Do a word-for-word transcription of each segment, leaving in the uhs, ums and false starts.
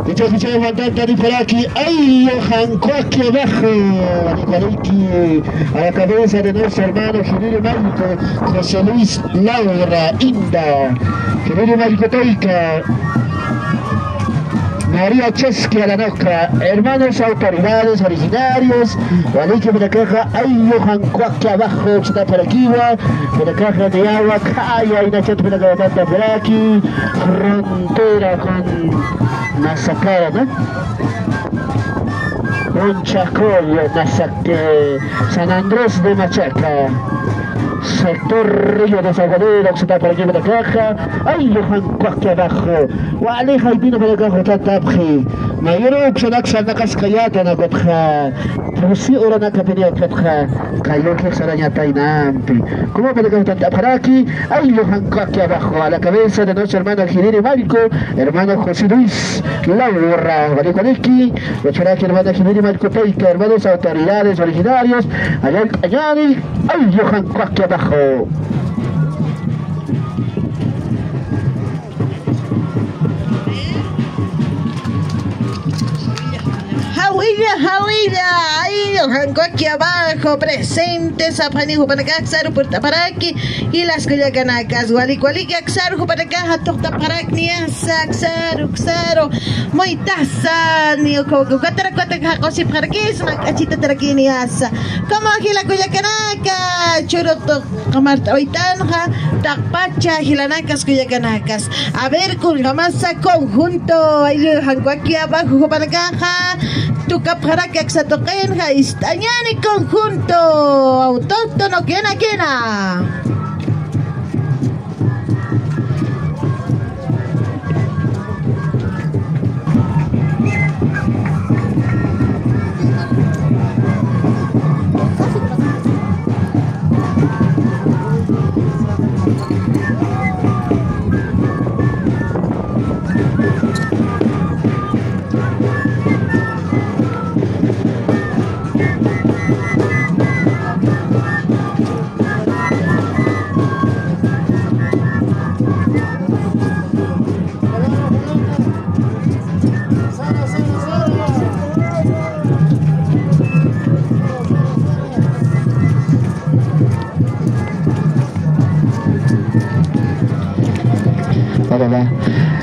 Kucha, kucha, aguantanta, dispara aquí. Ay, Johan Coque abajo. Dispara aquí. A la cabeza de nuestro hermano Jirini Mallku, José Luis Laura Inda. Jirini Mallku Toica. María Chesque a la noca. Hermanos autoridades originarios. Waliki para caja. Ay, Johan Coque abajo. Está por aquí, va. Para caja de agua. Calla, y Nachat para caja, para aquí. Frontera con Nasacara, ¿no? Un Chacoyo, Nasaque, San Andrés de Machaca, sector Río Desaguadero, que está por aquí, por la caja. Ay, Johan Coque abajo. Wali, Jaimino, por la caja, está tapji. Mayor, Uxanax, Anakas, Cayata, Nacotja. Pero sí, ahora Nacapenia, Catja. Cayó que saraña tainampi. ¿Cómo por la caja, está tapjaraki? Ay, Johan Coque abajo, a la cabeza de nuestro hermano Jirini Mallku, hermano José Luis Laura, Valicualiqui, Uchuraki, hermana Jirini Mallku Toica, hermanos autoridades originarios, allá en Tañani, ay, Johan Coque abajo. Jawilla, jawilla, ay, Johan Coque abajo, presente, sapxani jupanakax aksaru purt'apxaraki, y las kullakanakas, walik, walik, aksaru jupanakaxa tuqt'apxarakniyasa, aksaru, aksaru, muytasa, ni uka, uka, ukatarak, ukatarak jaqusipxarakisma, k'achitatarakïniyasa, como jila kullakanaka, churu tuq qamart'awaytanxa, taqpacha jilanakas kullakanakas. A ver, kullkamasa conjunto, ayllu Johan Coque abajo jupanakaxa, tukapxaraki aksa tuqinxa, ist'añani conjunto, autóctono, kena, kena.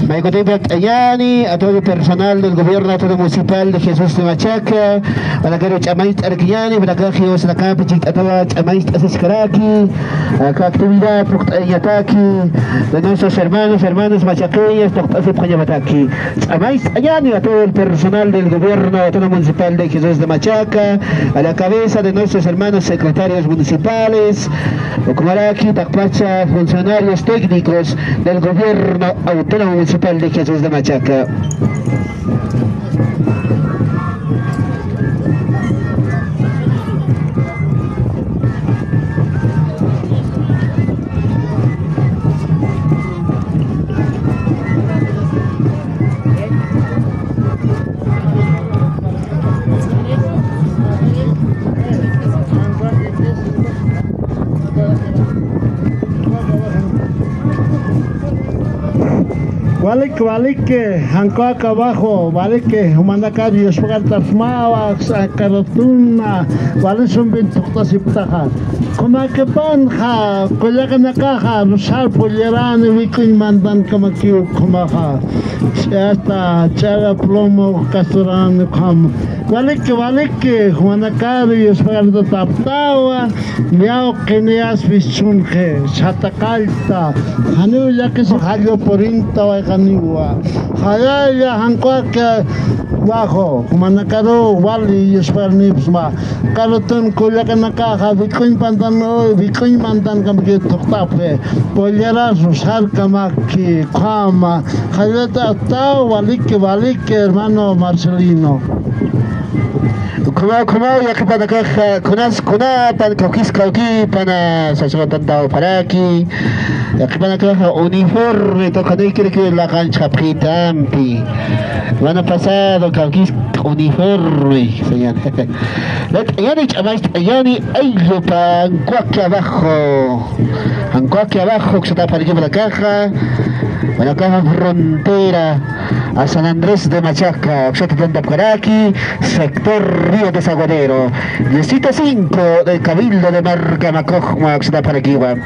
Maykutimpi akt'añani a todo el personal del gobierno autónomo municipal de Jesús de Machaca, jupanakaru ch'amañcht'arakiñani, jupanakax jiwasanakampi chikt'atawa ch'amañcht'asichkaraki, aka actividad tuqt'ayañataki de nuestros hermanos, hermanas machaqueñas, tuqt'asipxañapataki. Ch'amañcht'añani a todo el personal del gobierno autónomo municipal de Jesús de Machaca, a la cabeza de nuestros hermanos secretarios municipales, ukhamaraki taqpacha funcionarios técnicos del gobierno autónomo municipal de Jesús de Machaca. Walik, walik, Johan Coque abajo, walik, jumanakar yuspagartapxsmawa, aksa karutuna, wali sumpin tuqt'asiptaxa. Kunakipanxa, kullakanakaxa, rusar pullarani wik'uñ mantankamakiw kunaxa. Ch'asta, ch'ara plomo kasturani kunaxa. Walik, walik, jumanakar yuspagartapxtawa, ñaw qiniyas wischunxi, sataqallta, janiw llakis jallu purinta wayqaniwa. Jayalla Johan Coque abajo, jumanakaru wali yusparnipxsma. Karutun kullakanakaxa wik'uñ pantan, wik'uñ mantankamaki tuqt'apxi. Pullaras rusarkamaki, ukhama. Jallata aptaw, waliki, waliki, hermano Marcelino. Ukhama, ukhama, yaqhipanakaxa, kunas, kunapan, kawkis, kawkipana, sacerdotantaw paraki. Yaqhipanakaxa uniforme tuqanikirki laqanchapxitampi. Semana pasado kawkis uniforme, señor. Lat'ayani, ch'amacht'ayani, ayllupa, Ancoaque Abajo. Ancoaque Abajo, uksata parikipa la caja. Bueno, caja frontera a San Andrés de Machaca, uksata tantapkaraki, sector Río Desaguadero. Diecisiete cinco del Cabildo de Marca Macojma, uksata parikipa.